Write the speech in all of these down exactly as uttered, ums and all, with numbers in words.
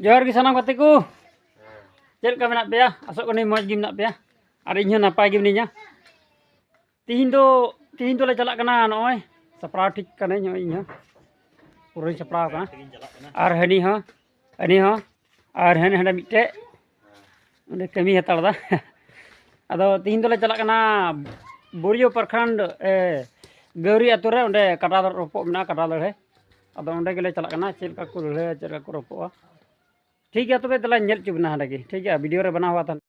ᱡᱚᱦᱟᱨ ᱜᱮ ᱥᱟᱱᱟᱢ ᱜᱟᱛᱮ ᱠᱚ᱾ ᱪᱮᱫ ᱞᱮᱠᱟ ᱢᱮᱱᱟᱜ ᱯᱮᱭᱟ? ᱟᱥᱚᱜ ᱠᱟᱹᱱᱟᱹᱧ ᱢᱚᱡᱽ ᱜᱮ ᱢᱮᱱᱟᱜ ᱯᱮᱭᱟ, ᱟᱨ ᱤᱧ ᱦᱚᱸ ᱱᱟᱯᱟᱭ ᱜᱮ ᱢᱤᱱᱟᱹᱧᱟ᱾ ᱛᱤᱦᱤᱧ ᱫᱚ, ᱛᱤᱦᱤᱧ ᱫᱚᱞᱮ ᱪᱟᱞᱟᱜ ᱠᱟᱱᱟ, ᱱᱚᱜᱼᱚᱭ ᱥᱟᱯᱲᱟᱣ ᱴᱷᱤᱠ ᱠᱟᱹᱱᱟᱹᱧ, ᱱᱚᱜᱼᱚᱭ ᱤᱧ ᱦᱚᱸ ᱯᱩᱨᱟᱹᱧ ᱥᱟᱯᱲᱟᱣ ᱠᱟᱱᱟ, ᱟᱨ ᱦᱟᱹᱱᱤ ᱦᱚᱸ, ᱦᱟᱹᱱᱤ ᱦᱚᱸ, ᱟᱨ ᱦᱟᱹᱱᱤ ᱦᱟᱸᱰᱮ ᱢᱤᱫᱴᱮᱡ ᱚᱸᱰᱮ ᱠᱟᱹᱢᱤ ᱦᱟᱛᱟᱲ ᱫᱟ᱾ ᱟᱫᱚ ᱛᱤᱦᱤᱧ ᱫᱚᱞᱮ ᱪᱟᱞᱟᱜ ᱠᱟᱱᱟ ᱵᱳᱨᱤᱭᱳ ᱯᱨᱚᱠᱷᱚᱸᱰ, ᱮ, ᱜᱟᱹᱣᱨᱤ ᱟᱹᱛᱩ ᱨᱮ, ᱚᱸᱰᱮ ᱠᱟᱰᱟ ᱨᱚᱯᱚᱜ ᱢᱮᱱᱟᱜᱼᱟ, ᱠᱟᱰᱟ ᱞᱟᱹᱲᱦᱟᱹᱭ᱾ ᱟᱫᱚ ᱚᱸᱰᱮ ᱜᱮᱞᱮ ᱪᱟᱞᱟᱜ ᱠᱟᱱᱟ, ᱪᱮᱫ ᱞᱮᱠᱟ ᱠᱚ ᱞᱟᱹᱲᱦᱟᱹᱭᱟ, ᱪᱮᱫ ᱞᱮᱠᱟ ᱠᱚ ᱨᱚᱯᱚᱜᱼᱟ᱾ ᱴᱷᱤᱠ ᱜᱮᱭᱟ, ᱛᱚᱵᱮ ᱫᱮᱞᱟᱧ ᱧᱮᱞ ᱦᱚᱪᱚ ᱵᱮᱱᱟ ᱦᱟᱸᱰᱮ ᱜᱮ, ᱴᱷᱤᱠ ᱜᱮᱭᱟ, ᱵᱷᱤᱰᱤᱭᱳ ᱨᱮ ᱵᱮᱱᱟᱣ ᱦᱩᱭᱩᱜᱼᱟ ᱛᱟᱦᱮᱱ᱾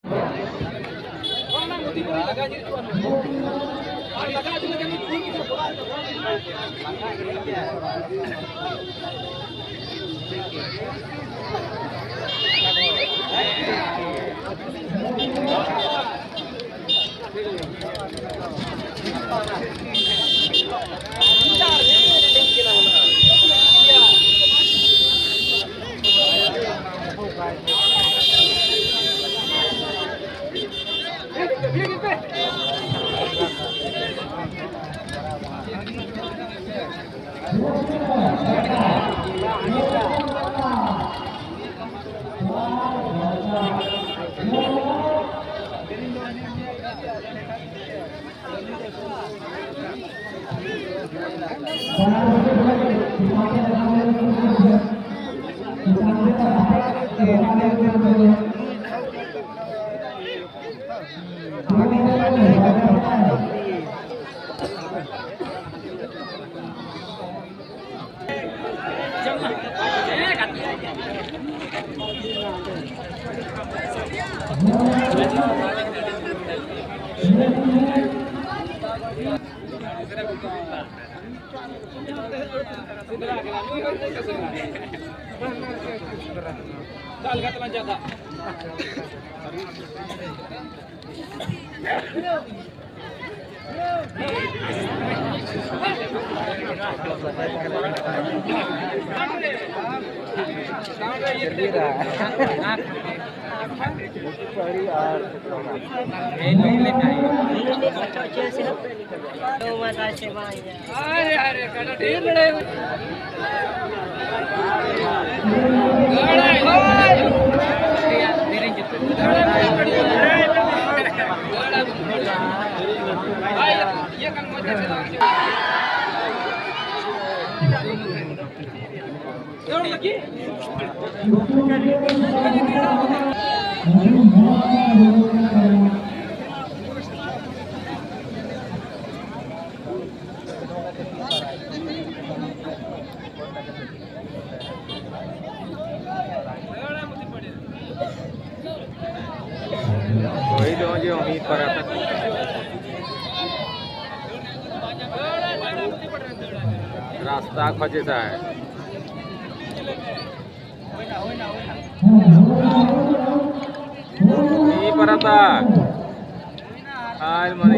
ᱦᱳᱭ ᱫᱚ ᱡᱮ ᱚᱢᱤᱛ ᱯᱟᱨᱟ ᱛᱟᱠᱚ ᱨᱟᱥᱛᱟ ᱠᱷᱚᱡᱮ ᱛᱟᱦᱮᱸ᱾ ᱢᱤᱫ ᱯᱟᱨᱟ ᱛᱟᱠ᱾ ᱟᱨ ᱢᱟᱱᱮ